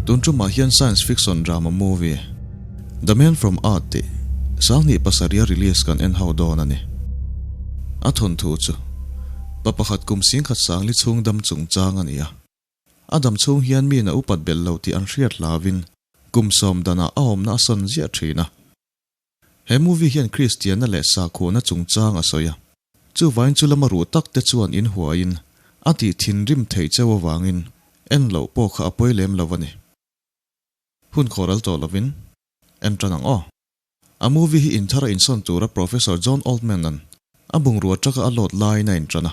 Tun tumah hian science fiction drama movie The Man From Earth tih 2007 a release kan en ho dawn a ni. A thawnthu chu pa pakhat kum singkhat sangli chhung dam chungchang a ni a. A dam chhung hian mi na upat belh lo tih an hriat hlauvin kum sawm danah a awmna a sawn ziah thin a. He movie hian Kristianna leh sakhuana chungchang a sawi a. Chuvain chu lama ruh tak te chuan in huaiin a tih thinrim theih cheu avangin en loh pawh kha a pawi lem lo a ni. Hun khawral tawh lovin en tan ang aw. A movie hi inthar a insawn tura Professor John Oldman-a'n a bungrua taka a load laiin a intan a.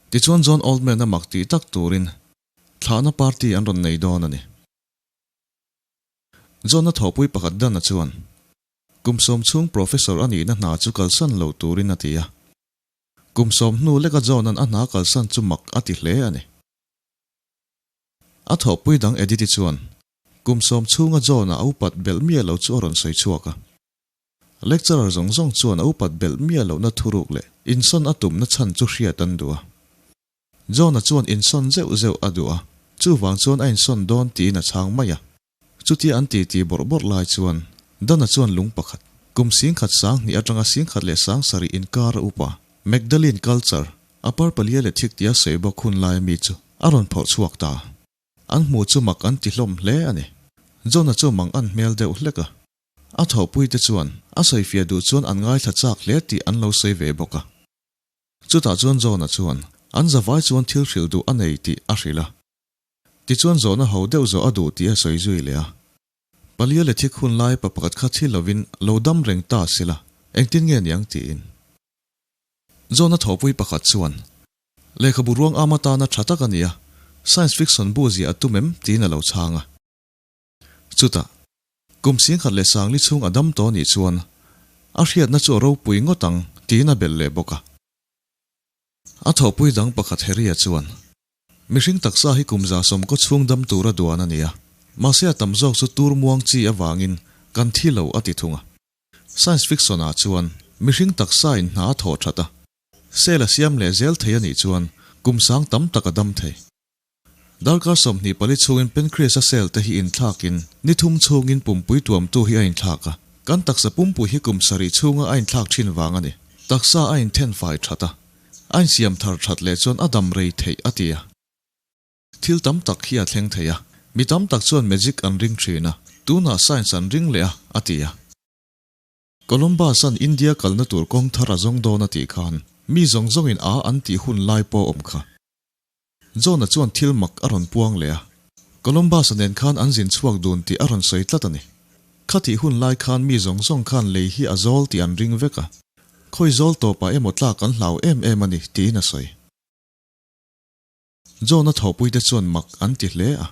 Tichuan John Oldman-a mak tih tak turin thlahna party an rawn nei dawn a ni. John-a thawhpui pakhat Dan-a chuan Kum sawm chhung Professor a nihna hna chu kalsan lo turin a ti a. Kum sawm hnu leka John-a'n a hna kalsan chu mak a ti hle a ni. A thawhpui dang Edith-i chuan kum sawm chhunga John-a a upat belh miah lo chu a rawn sawi chhuak a. Lecturer zawng zawng chuan a upat belh miah lohna thuruk leh insawn a tumna chhan chu hriat an duh a. John-a chuan insawn zeuh zeuh a duh a, chuvang chuan a insawn dawn tiin a chhang mai a. Chutia an titi bawrh bawrh lai chuan Dana chuan lung pakhat, kum singkhat sanghnih atanga singkhat leh sangsarih inkar a upa, Magdalene culture, a parpalia leh thik tia sawi bawk hun laia mi chu a rawn phawrh chhuak ta. An hmu chu mak an ti hlawm hle a ni. John-a chu mang an hmel deuh hlek a. A thawhpuite chuan a sawifiah duh chuan an ngaithla chak hle tih an lo sawi ve bawk a. Chutah chuan John-a chuan an zavai chuan thil hrilh duh a nei tih a hrilh a. Tichuan zawhna ho deuh zawh a duh tih a sawi zui leh a. Palia leh thik hun lai pa pakhat kha thi lovin lo dam reng ta si la, engtin nge niang tiin. Zawhna thawhpui pakhat chuan, Lehkhabu ruang am atana tha tak a ni a, science fiction bu ziah a tum em? tiin a lo chhang a. Chutah, kum singkhat leh sangli chhung a dam tawh nih chuan a hriatna chu a ropui ngawt ang tiin a belh leh bawk a. A thawhpui dang pakhat Harry-a chuan, Mihring taksa hi kum za sawm kaw chhung dam tura duan a ni a, mahse a tam zawk chu tur muang chi avangin kan thi lo a ti thung a. Science fiction ah chuan mihring taksa in hna a thawh that a, cell a siam leh zel thei a nih chuan kum sang tam tak a dam thei. Darkar 24 chhungin pancreas a cell te hi inthlakin ni thum chhungin pumpui tuamtu hi a inthlak a, kan taksa pumpui hi kum sarih chhunga a inthlak thin vang a ni. Taksa a inthen fai that a, A insiam thar that leh chuan a dam rei theih a ti a. Thil tam tak hi a thleng thei a, mi tam tak chuan magic an ring thin a, tunah science an ring leh a, a ti a. Columbus-a'n India kalna tur kawng thar a zawng dawn a tih khan mi zawng zawngin a an tih hun lai pawh a awm kha. John-a chuan thil mak a rawn puang leh a, Columbus-a nen khan an zin chhuak dun tih a rawn sawi tlat a ni. Khatih hun lai khan mi zawng zawng khan lei hi a zawl tih an ring vek a, khawi zawl tawpah emaw tlak an hlau em em a ni tiin a sawi. John-a thawhpuite chuan mak an ti hle a.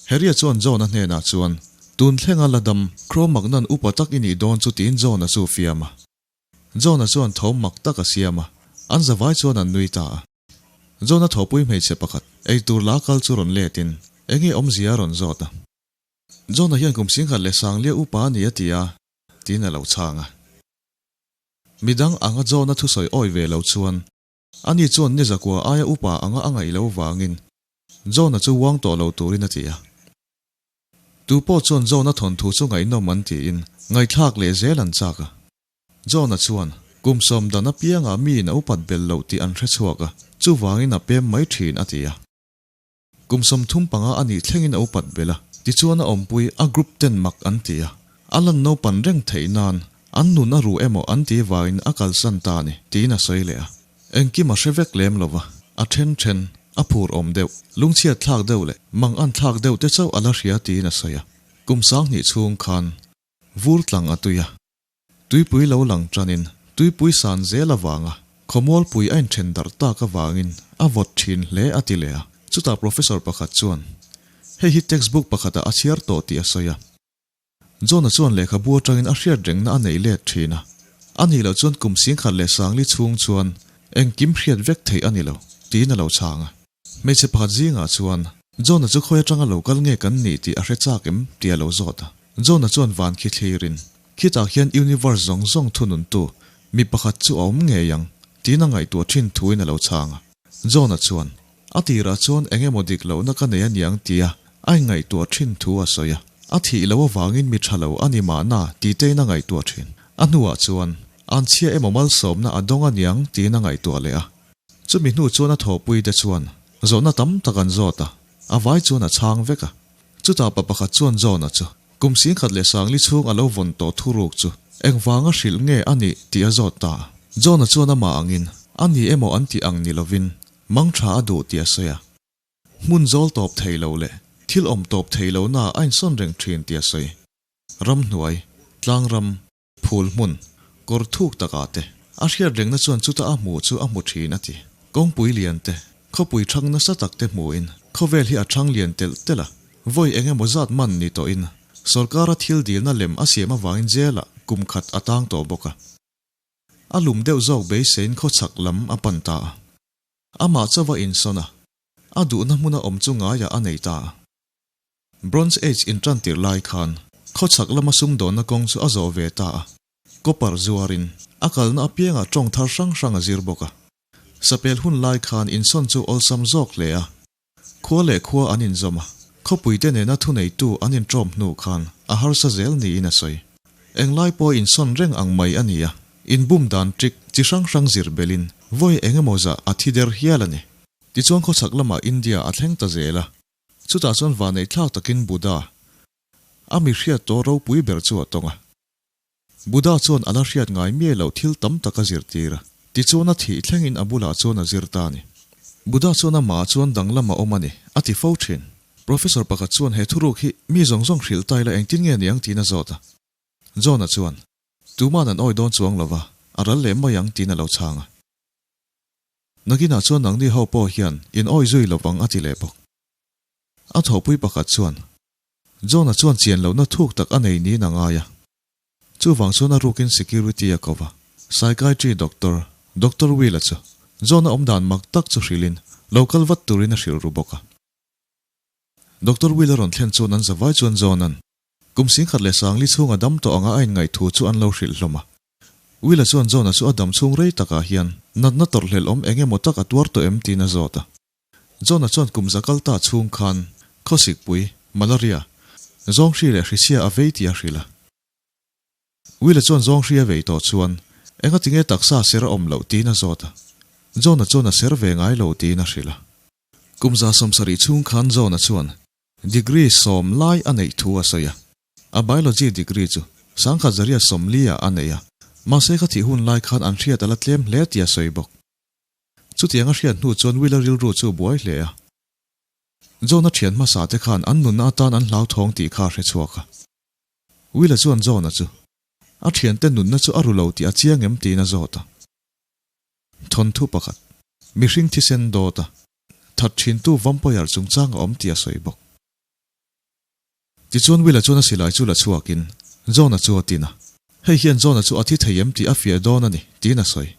Harry-a chuan John-a hnenah chuan, Tun thlenga la dam, Cro-Magnon upa tak i nih dawn chu tiin John-a chu fiam a. John-a chuan thawm mak tak a siam a, an zavai chuan an nui ta a. John-a thawhpui hmeichhe pakhat, eitur la kal chu rawn letin, Enge awmzia a rawn zawt a. John-a hian kum singkhat leh sanglia upa a ni a ti a, tiin a lo chhang a. Midang anga John-a thusawi awi ve lo chuan, ani chuan ni zakua aia upa anga a ngaih lo vangin John-a chu uang tawh lo turin a ti a. Tu pawh chuan John-a thawnthu chu ngaihnawm an tiin ngaihthlak leh zel an chak a. John-a chuan kum sawm dan apiangah miin a upat belh loh tih an hre chhuak a, chuvangin a pem mai thin a ti a. Kum 35 a nih thlengin a upat belh a, tichuan a awmpui a group ten mak an ti a, a lan naupan reng theih nan an nun a ruh emaw an ti vangin a kalsan ta a ni tiin a sawi leh a. Engkim a hre vek lem lova, a then then, a phur awm deuh, lungchhiat thlak deuh leh mang an thlak deuh te chauh a la hria tiin a sawi a. Kum 2000 chhung khan vur tlang a tui a. Tuipui lo lang tanin tuipui san zel avanga khawmualpui a inthen darh tak avangin a vawt thin hle a ti leh a. Chutah Professor pakhat chuan, Hei hi textbook pakhatah a chhiar tawh tih a sawi a. John-a chuan lehkhabu atangin a hriat rengna a neih let thin a. A nih loh chuan kum 10,040 chhung chuan engkim hriat vek theih a ni lo, tiin a lo chhang a. Hmeichhe pakhat zingah chuan, John-a chu khawi atanga lo kal nge kan nih tih a hre chak em? tih a lo zawt a. John-a chuan van khi thlirin, Khitah khian universe zawng zawng thununtu mi pakhat chu a awm ngei ang, tiin a ngaihtuah thin thuin a lo chhang a. John-a chuan. A tirah chuan eng emaw dik lohna ka nei aniang tia a inngaihtuah thin thu a sawi a. A thih loh avangin mi tha lo a ni mahna tih tein a ngaihtuah thin. A hnuah chuan, Anchhia emaw malsawmna a dawng aniang tiin a ngaihtuah leh a. Chumi hnu chuan a thawhpui te chuan zawhna tam tak an zawt a, a vai chuan a chhang vek a. Chutah pa pakhat chuan John-a chu kum singkhat leh sangli chhung a lo vawn tawh thuruk chu engvanga hrilh nge a nih tih a zawt ta a. John-a chuan amah angin a ni emaw an tih ang ni lovin mang tha a duh tih a sawi a. Hmun zawl tawp thei lo leh thil awm tawp thei lohnaah a insawn reng thin tih a sawi. Ramhnuai, tlangram, Phul hmun, kawr thuk takah te, a hriat rengna chuan chuta a hmuh chu a hmu thin a ti. Kawngpui lian te, khawpui thang nasa tak te hmuhin khawvel hi a thang lian telh telh a, vawi eng emaw zat man ni tawhin sawrkara thil dilna lem a siam avangin jail-ah kum khat a tang tawh bawk a. A lum deuh zawk beiseiin khawchhak lam a pan ta a. Amah chauha insawn a, a duhna hmuna awm chu ngaiah a nei ta a. Bronze Age intan tirh lai khan khawchhak lama sumdawnna kawng chu a zawh ve ta a, copper zuarin a kalna apiangah tawng thar hrang hrang a zir bawk a. Sapel hun lai khan insawn chu awlsam zawk hle a, khua leh khua an inzawm a, khawpuite nena thuneitu an inṭawm hnu khan a harsa zel niin a sawi. Englai pawh insawn reng ang mai a ni a, inbum dan trick chi hrang hrang zir belin vawi engemaw zah a thi der hial a ni. Tichuan khawchhak lamah India a thleng ta zel a. Chutah chuan vanneih thlak takin Buddha, a mi hriat tawh ropui ber chu a tawng a. Buddha chuan a la hriat ngai miah loh thil tam tak a zirtir a, tichuan a thih thlengin a bulah chuan a zir ta a ni. Buddha chuan amahah chuan danglam a awm a ni, a ti fo thin. Professor pakhat chuan he thuruk hi mi zawng zawng hrilh ta ila engtin nge ni ang tiin a zawt a. John-a chuan, Tuma'n an awi dawn chuang lova, a ral leh mai ang tiin a lo chhang a. Nakinah chuan nangni ho pawh hian in awi zui lo vang a ti leh bawk. A thawhpui pakhat chuan, John-a chuan chian lohna thuk tak a nei niin a ngai a. Chuvang chuan a rukin security a ko va, psychiatry doctor, Doctor Will-a chu John-a awmdan mak tak chu hrilhin lo kal vat turin a hrilh ru bawk a. Doctor Will-a rawn thlen chuan an zavai chuan John-a'n kum singkhat leh sangli chhunga dam tawh anga a inngaih thu chu an lo hrilh hlawm a. Will-a chuan John-a chu a dam chhung rei takah hian natna tawrhhlelh awm eng emaw tak a tuar tawh em tiin a zawt a. John-a chuan kum za kal ta chhung khan khawsikpui, malaria, zawnghri leh hrisia a vei tih a hrilh a. Will-a chuan zawnghri a vei tawh chuan enga tinge taksa ser a awm loh tiin a zawt a. John-a chuan a ser ve ngai lo tiin a hrilh a. Kum 70 chhung khan John-a chuan Degree sawm lai a neih thu a sawi a. A biology degree chu sangkhat zaria sawmli-ah a nei a, mahse kha thih hun lai khan an hriat a la tlem hle tih a sawi bawk. Chutiang a hriat hnu chuan Will-a rilru chu buai hle a. John-a thian hmasa te khan an nunna atan an hlauthawng tih kha a hre chhuak a. Will-a chuan John-a chu a thiante nunna chu a ru lo tih a chiang em tiin a zawt a. Thawnthu pakhat, mihring thisen dawt a, that thintu vampire chungchang a awm tih a sawi bawk. Tichuan Will-a chuan a silai chu la chhuakin John-a chu a tin a, Hei hian John-a chu a thi thei em tih a fiah dawn a ni, tiin a sawi.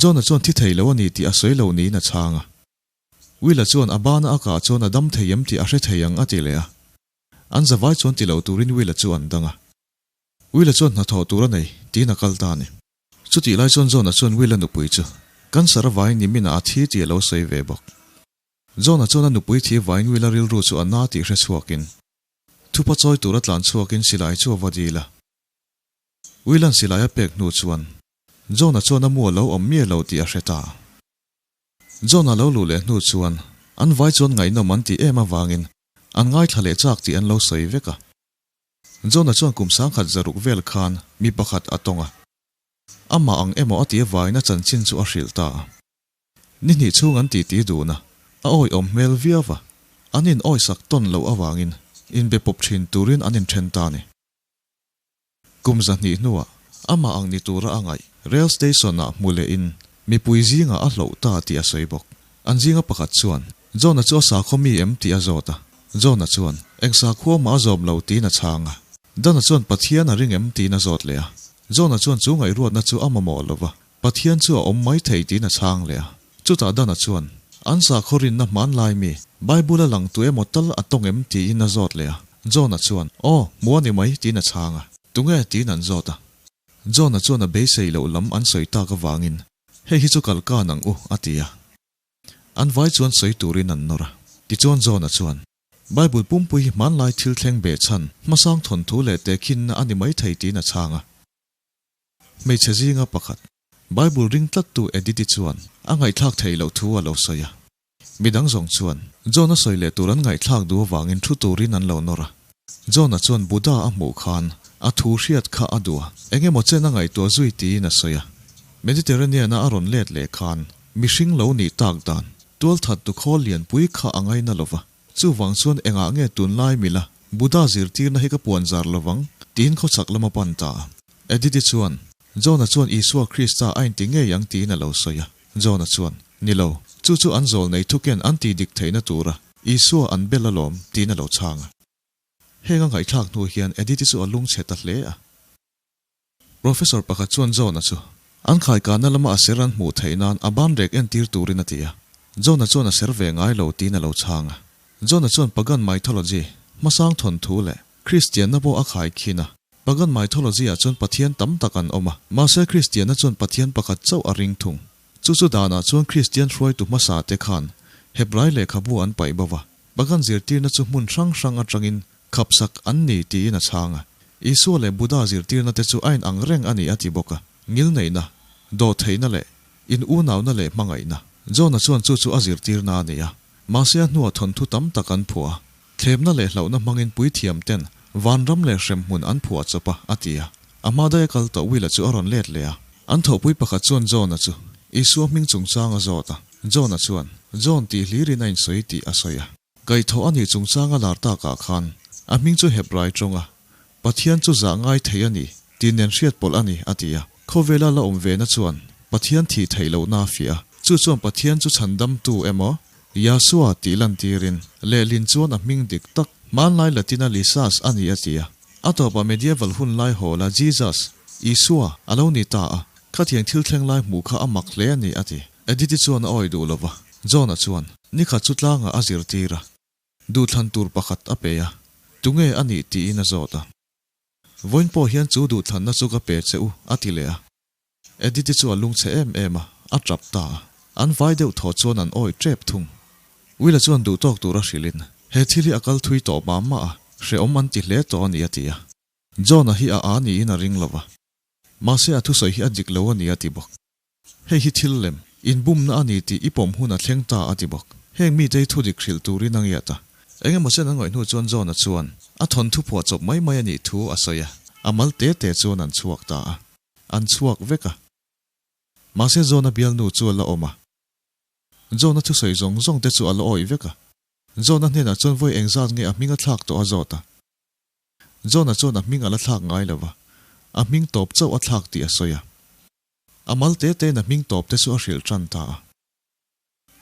John-a chuan thi thei lo a ni tih a sawi lo niin a chhang a. Will-a chuan a bana a kah chuan a dam thei em tih a hre thei ang a ti leh a. An zavai chuan ti lo turin Will-a chu an dang a. Will-a chuan hnathawh tur a nei, tiin a kal ta a ni. Chutih lai chuan John-a chuan Will-a nupui chu cancer avangin niminah a thi tih a lo sawi ve bawk. John-a chuan a nupui thi vain Will-a rilru chu a na tih hre chhuakin thupa chawi tura tlan chhuakin silai chu a va dil a. Will-a'n silai a pek hnu chuan John-a chuan a mu a lo awm miah lo tih a hre ta. John-a lo luh leh hnu chuan an vai chuan ngaihnawm an tih em avangin an ngaithla leh chak tih an lo sawi vek a. John-a chuan kum sangkhat zaruk vel khan mi pakhat a tawng a. Amah ang emaw a ti avangin a chanchin chu a hrilh ta a. Ni hnih chhung an titi dun a, a awiawm hmel viau va, an in awisak tawn loh avangin inbe pawp thin turin an inthen ta a ni. Kum zahnih hnuah amah ang ni tura a ngaih rail station-ah hmu lehin mipui zingah a hloh ta tih a sawi bawk. An zinga pakhat chuan, John-a chu a sakhaw mi em tih a zawt a. John-a chuan, Eng sakhua mah a zawm lo tiin a chhang a. Dan-a chuan Pathian a ring em tiin a zawt leh a. John-a chuan chu ngaihruatna chu a mamawh lo va, Pathian chu a awm mai thei tiin a chhang leh a. Chutah Dan-a chuan, An sakhaw rinna hmanlai mi, Bible-a lang tu emaw tal a tawng em tiin a zawt leh a. John-a chuan, Aw, hmu a ni mai tiin a chhang a. Tunge tiin an zawt a. John-a chuan a beisei loh lam an sawi tak avangin, Hei hi chu kal kan ang u, a ti a. An vai chuan sawi turin an nawr a. Tichuan John-a chuan, Bible pumpui hi hmanlai thil thleng beh chhan, hmasang thawnthu leh tehkhinna a ni maithei tiin a chhang a. Hmeichhe zinga pakhat, Bible ring tlattu Edith-i chuan a ngaihthlak theih loh thu a lo sawi a. Midang zawng chuan John-a sawi leh tur an ngaihthlak duh avangin thu turin an lo nawr a. John-a chuan Buddha a hmuh khan a thu hriat kha a duh a, eng emaw chen a ngaihtuah zui tiin a sawi a. Mediterranean-a a rawn let leh khan mihring lo nih tak dan, tualthat tu khawl lianpui kha a ngaina lo va. Chuvang chuan engah nge tunlai mila Buddha zirtirna hi ka puan zar lovang tiin khawchhak lam a pan ta a. Edith-i chuan, John-a chuan Isua Krista a inti ngei ang tiin a lo sawi a. John-a chuan, Ni lo, chu chu an zawl nei thuken an tih dik theihna tura Isua an bel alawm tiin a lo chhang a. Heng a ngaihthlak hnu hian Edith-i chu a lungchhe ta hle a. Professor pakhat chuan John-a chu an khaikahna lama a ser an hmuh theih nan a banrek entir turin a ti a. John-a chuan a ser ve ngai lo tiin a lo chhang a. John-a chuan Pagan mythology, hmasang thawnthu leh Kristianna pawh a khai khin a. Pagan mythology-ah chuan Pathian tam tak an awm a, mahse Kristianna chuan Pathian pakhat chauh a ring thung. Chu chu danah chuan Kristian hruaitu hmasa te khan Hebrai lehkhabu an paih bo va, Pagan zirtirna chu hmun hrang hrang atangin Khapsak an ni tiin a chhang a. Isua leh Buddha zirtirna te chu a in ang reng a ni a ti bawk a. Ngilneihna, dawhtheihna leh in unauna leh hmangaihna. John-a chuan chu chu a zirtirna a ni a. Mahse a hnuah thawnthu tam tak an phuah a. Thlemna leh hlauhna hmangin puithiam ten vanram leh hremhmun an phuah chawp a, a ti a. A hma daia kal tawh Will-a chu a rawn let leh a. An thawhpui pakhat chuan John-a chu Isua hming chungchang a zawt a. John-a chuan, John tih hlirin a insawi tih a sawi a. Kaihthawh a nih chungchanga lar takah khan a hming chu Hebrai tawnga Pathian chu zah ngai thei a ni tih nen hriat pawlh a ni, a ti a. Khawvela la awm vena chuan Pathian thih theih lohna a fiah a, chu chuan Pathian chu chhandamtu emaw Yahshua tih lantirin lehlin chuan a hming dik tak hmanlai Latina Lisas a ni a ti a. A tawpah medieval hun lai hawla Jesus, Isua, a lo ni ta a, khatiang thil thleng lai hmuh kha a mak hle a ni, a ti. Edith-i chuan a awi duh lo va, John-a chuan nikhat chu tlangah a zirtir a, duhthlan tur pakhat a pe a, tunge a nih tiin a zawt a. Vawiin pawh hian chu duhthlanna chu ka pe che u, a ti leh a. Edith-i chu a lungchhe em em a, a tap ta a. An vai deuh thaw chuan an awi tep thung. Will-a chuan duhtawk tura hrilhin, He thil hi a kal thui tawh mah mah a, hrehawm an ti hle tawh a ni, a ti a. John-a hi a a niin a ring lo va, mahse a thusawi hi a dik lo a ni, a ti bawk. Hei hi thil lem, inbumna a ni tih i pawm hun a thleng ta a ti bawk. Heng mite hi thudik hrilh turin a ngiat a. Eng emaw sen a ngawih hnu chuan John-a chuan a thawnthu phuah chawp mai mai a nih thu a sawi a, a mal te te chuan an chhuak ta a. An chhuak vek a. Mahse John-a bialnu chu a la awm a. John-a thusawi zawng zawng te chu a la awih vek a. John-a hnenah chuan vawi engzat nge a hming a thlak tawh a zawt a. John-a chuan a hming a la thlak ngai lo va, a hming tawp chauh a thlak tih a sawi a. A mal te tein a hming tawp te chu a hrilh tan ta a.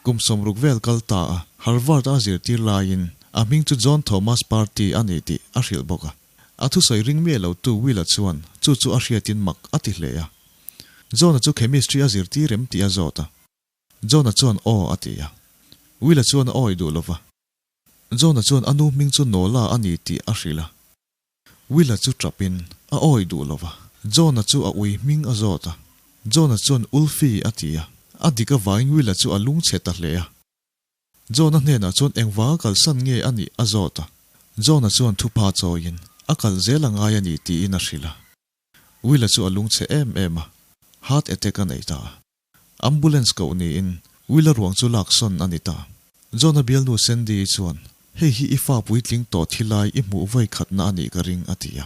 Kum 60 vel kal ta a, Harvard a zirtir laiin a hming chu John Thomas Party a ni tih a hrilh bawk a. A thusawi ring miah lo tu Will-a chuan chu chu a hriatin mak a ti hle a. John-a chu chemistry a zirtir em tih a zawt a. John-a chuan aw a ti a. Will-a chuan a awi duh lo va. John-a chuan a nu hming chu Nola a ni tih a hrilh a. Will-a chu tapin a awi duh lo va, John-a chu a ui hming a zawt a. John-a chuan Ulfi a ti a, a dik avangin Will-a chu a lungchhe ta hle a. John-a hnenah chuan engvanga kalsan nge a nih a zawt a. John-a chuan thupha chawiin a kal zel a ngai a ni tiin a hrilh a. Will-a chu a lungchhe em em a, heart attack a nei ta a. Ambulance koh niin Will-a ruang chu lak sawn a ni ta. John-a bialnu Sandy-i chuan, Hei hi i fa puitling tawh thi lai i hmuh vawi khatna a nih ka ring, a ti a.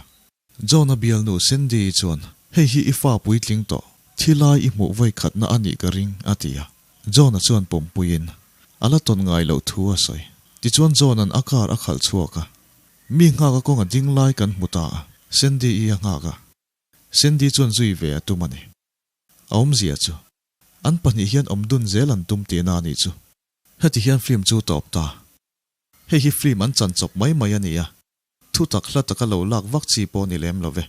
John-a bialnu Sandy-i chuan, Hei hi i fa puitling tawh thi lai i hmuh vawi khatna a nih ka ring, a ti a. John-a chuan pawmpuiin a la tawn ngai loh thu a sawi. Tichuan John-a'n a car a khalh chhuak a. Mi nghak a kawng a ding lai kan hmu ta a. Sandy-i a nghak a. Sandy chuan zui ve a tum a ni. A awmzia chu, an pahnih hian awm dun zel an tum tihna a nih chu. Heti hian film chu tawp ta. Hei hi film an chan chawp mai mai a ni a, thu tak hla taka lo lak vak chi pawh ni lem lo ve.